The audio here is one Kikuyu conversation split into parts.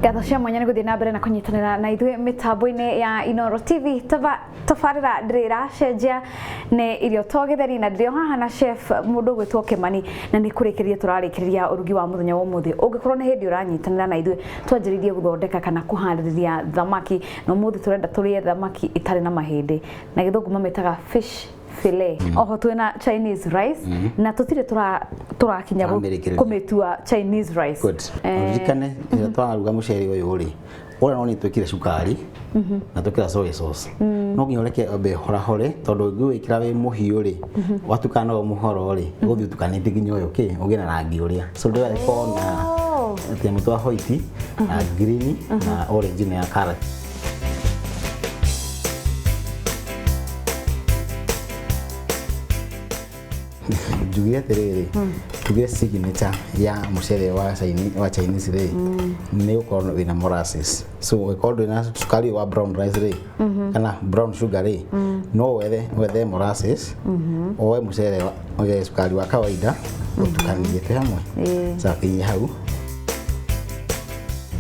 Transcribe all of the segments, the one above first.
Ngatho cia mwanya nĩ gũthiĩ na mbere na kũnyitanĩra na ithuĩ mĩtambo-inĩ ya Inooro TV. Tabarĩra ndĩrĩ ĩracenjia, nĩ irio to gĩtheri, na ndĩrĩ o haha na chef mũndũ ũgwĩtwo Kĩmani, na nĩ kũrĩkĩrĩria tũrarĩkĩrĩria ũrugi wa mũthenya wa ũmũthĩ. Ũngĩkorwo nĩ hĩndĩ ũranyitanĩra na ithuĩ, twanjĩrĩirie gũthondeka kana kũharĩrĩria thamaki, na ũmũthĩ tũrenda tũrĩe thamaki ĩtarĩ na mahĩndĩ, na gĩthũngũ mamĩtaga fish fillet. Oho twĩna Chinese rice, na tũtirĩ tũrakinya Tũramĩrĩkĩrĩria. kũmĩtua Chinese rice. Good. Ririkane rĩrĩa twararuga mũcere ũyũ rĩ, ũrĩa no nĩ twĩkĩre cukari na twĩkĩra soy sauce, no nginya ũreke wambe ũhorahore, tondũ ũngĩwĩkĩra wĩ mũhiũ rĩ, watukana naguo mũhoro rĩ, ũgũthiĩ ũtukanĩtie nginya ũyũ kĩ ũgĩe na rangi ũrĩa. So ndĩrenda ĩkorwo na tũnyamũ twa white na green na orange na ya carrot. Njugire atĩrĩrĩ, tugire signature ya mũcere wa Chinese, wa Chinese rĩ, nĩ ũkorwo wĩna molasses. So ũngĩkorwo ndũrĩ na cukari wa brown rice rĩ, kana brown sugar rĩ, no wethe molasses, woe mũcere oe cukari wa kawaida, ũtukanie twĩ hamwe. Sawa, kinyie hau.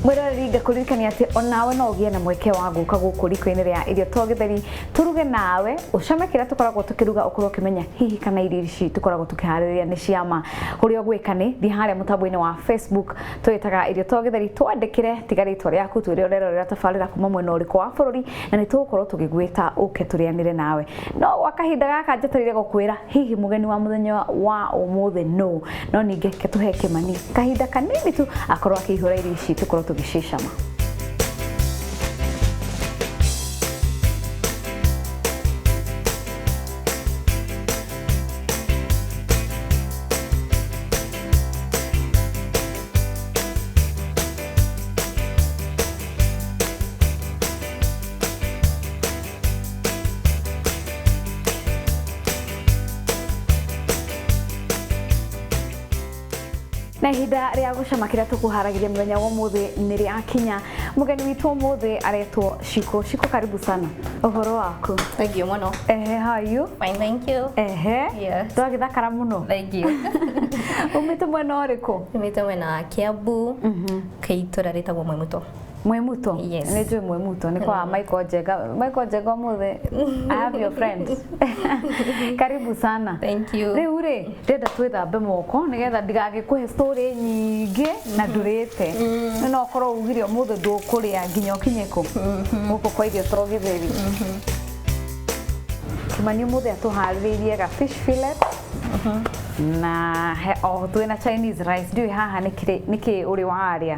Mwĩroreri, ngakũririkania atĩ onawe no ũgĩe na mweke wa gũka gũkũ riko-inĩ rĩa irio to gĩtheri, tũruge nawe, ũcame kĩrĩa tũkoragwo tũkĩruga, ũkorwo ũkĩmenya hihi kana irio ici tũkoragwo tũkĩharĩrĩria nĩ ciama. Ũrĩa ũgwĩka nĩ thiĩ harĩa mũtambo-inĩ wa Facebook, twĩtaga irio to gĩtheri, twandĩkĩre, tiga rĩtwa rĩaku, twĩre ũrerorera tabarĩra kuma mwena ũrĩkũ wa bũrũri, na nĩ tũgũkorwo tũgĩgwĩta ũke tũrĩanĩre nawe. No gwa kahinda gaka njetereire gũkwĩra hihi mũgeni wa mũthenya wa ũmũthĩ no no ningĩ reke tũhe Kĩmani kahinda kanini tu akorwo akĩihũra irio ici tũkorwo tũgĩcicama. Na ihinda rĩa gũcama kĩrĩa tũkũharagĩria mũthenya wa ũmũthĩ nĩ rĩakinya. Mũgeni witũ ũmũthĩ aretwo Shiko. Shiko, karibu sana. Ũhoro waku? Thank you mũno. Ehe, how are you? Fine, thank you. Ehe. Yes. Twagĩthakara mũno. Thank you. Umĩte mwena ũrĩkũ? Nimĩte mwena wa Kiambu, kaitũra rĩtagwo Mwemuto. Mwemuto? Yes. Nĩ njũĩ Mwemuto, nĩ kwa Michael Njenga. Michael Njenga ũmũthĩ, I have your friend. Karibu sana. Thank you. Rĩu rĩ, ndĩrenda twĩthambe moko nĩgetha ndigagĩkũhe story nyingĩ na ndũrĩte. No ũkorwo ugire ũmũthĩ ndũkũrĩa nginya ũkinye kũ? Gũkũ kwa irio to gĩtheri. Kĩmani ũmũthĩ atũharĩrĩirie ga fish fillet na o twĩna Chinese rice. Ndiũĩ haha nĩkĩ ũrĩ warĩa?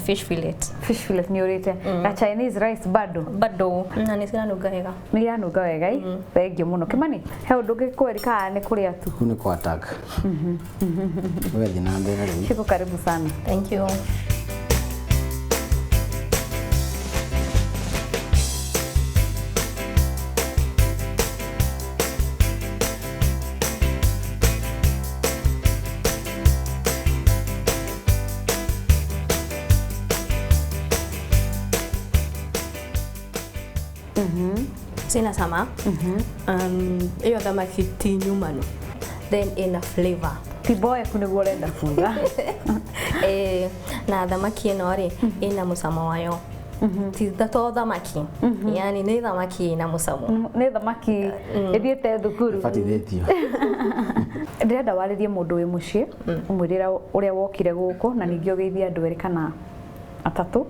Fish fillet. Fish fillet nĩ ũrĩte. Na Chinese rice bado? Bado. Na nĩ ciranunga wega. Nĩ iranunga wega i? Thengiũ mũno. Kĩmani, he ũndũ ũngĩ kana nĩ kũrĩa tu? Kũu nĩ kwa attack. Ũgathiĩ na mbere rĩu. Shiko, karibu sana. Thank you. Cina cama. Ĩyo thamaki ti nyumanu, then ĩna flavor. Ti mboeku nĩguo ũrenda kuga. Na thamaki ĩno rĩ, ĩna mũcamo wayo, ti to thamaki, yani nĩ thamaki ĩna mũcamo. Nĩ thamaki ĩthiĩte thukuru. Batithĩtio. Ndĩrenda warĩrie mũndũ wĩ mũciĩ, ũmwĩrĩra ũrĩa wokire gũkũ, na ningĩ ũgeithie andũ erĩ kana atatũ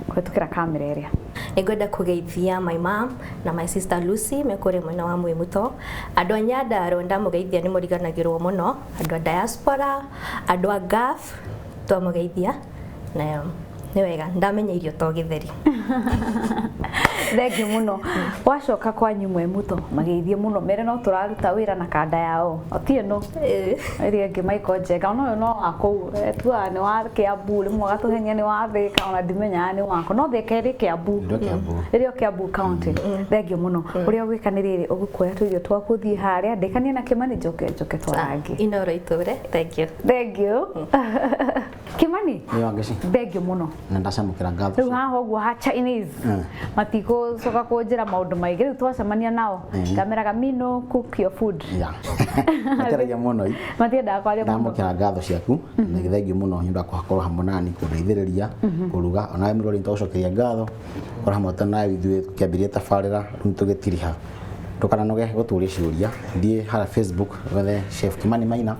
kũhetũkĩra kamera ĩrĩa. Nĩngwenda kũgeithia my mom na my sister Lucy me kũrĩa mwena wa Mwĩmuto. Andũ a Nyandarua ndamũgeithia, nĩ mũriganagĩrwo mũno. Andũ a diaspora, andũ a Gulf, twamũgeithia na nĩ wega ndamenya irio to gĩtheri. Thengiũ mũno. Wacoka kwanyu Mwemuto, mageithie mũno, mere no tũraruta wĩra na kanda yao ti ĩno ĩrĩa ĩngĩ. Michael Njenga ona ũyũ no wa kũu, tugaga nĩ wa Kiambu, rĩmwe agatũhenia nĩ wa Thĩka, ona ndimenyaga nĩ wakũ, no Thĩka ĩrĩ Kiambu. Ĩrĩ Kiambu. Ĩrĩ o Kiambu County. Thengiũ mũno. Ũrĩa ũgwĩka nĩ rĩrĩ, ũgũkuoya tũirio twaku ũthiĩ harĩa ndĩkanie na Kĩmani, njoke twarangie. Inoro itũre, thank you. Thengiũ, Kĩmani. Nĩ wangeci. Thengiũ mũno. Na ndacamũkĩra ngatho. Rĩu haha ũguo ha Chinese matigũcoka kũnjĩra maũndũ maingĩ. Rĩu twacemania nao ngameraga, "Me no cook your food." Yeah, matiaragia mũno i. Matiendaga kwaria mũno. Ndamũkĩra ngatho ciaku na thengiũ mũno nĩ ũndũ wa gũkorwo hamwe nani kũndeithĩrĩria kũruga. Onawe mũrori, nĩtwagũcokeria ngatho gũkorwo hamwe nawe ithuĩ tũkĩambĩrĩria tabarĩra, rĩu tũgĩtiriha. Ndũkananoge gũtũria ciũria. Thiĩ harĩa Facebook wethe Chef Kimani Maina,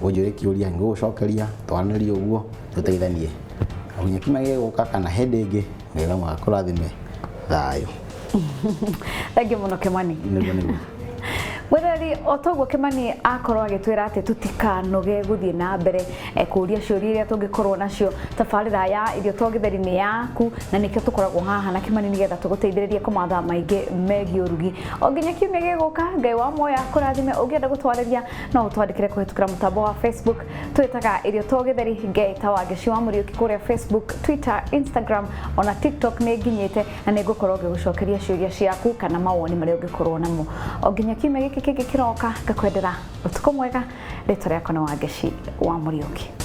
ũnjũrie kĩũria, ngũgũcokeria, twaranĩrie ũguo, tũteithanie nginya kiumia gĩgũka kana hĩndĩ ĩngĩ. Ngai wa kũrathime. Thayũ. Thengiũ mũno, Kimani. Nĩguo, nĩguo. Mwĩrori, o toguo Kimani akorwo agĩtwĩra atĩ tũtikanoge gũthiĩ na mbere kũria ciũria iria tũngĩkorwo nacio. Tabarĩra ya Irio to Gĩtheri nĩ yaku, na nĩkĩo tũkoragwo haha na Kimani nĩgetha tũgũteithĩrĩrie kũmatha maingĩ megiĩ ũrugi. O nginya kiumia gĩgũka, Ngai wa muoyo akũrathime. Ũngĩenda gũtwarĩria, no ũtwandĩkĩre kũhĩtũkĩra mũtambo wa Facebook. Twĩtaga Irio to Gĩtheri. Ngeĩta Wangeci wa Mũriũki kũrĩa Facebook, Twitter, Instagram ona TikTok nĩ nginyĩte, na nĩ ngũkorwo ngĩgũcokeria ciũria ciaku kana mawoni marĩa ũngĩkorwo namo. O nginya kiumia gĩkĩ kĩngĩ kĩroka, ngakwendera ũtukũ mwega. Rĩtwa rĩakwa nĩ Wangeci wa Mũriũki.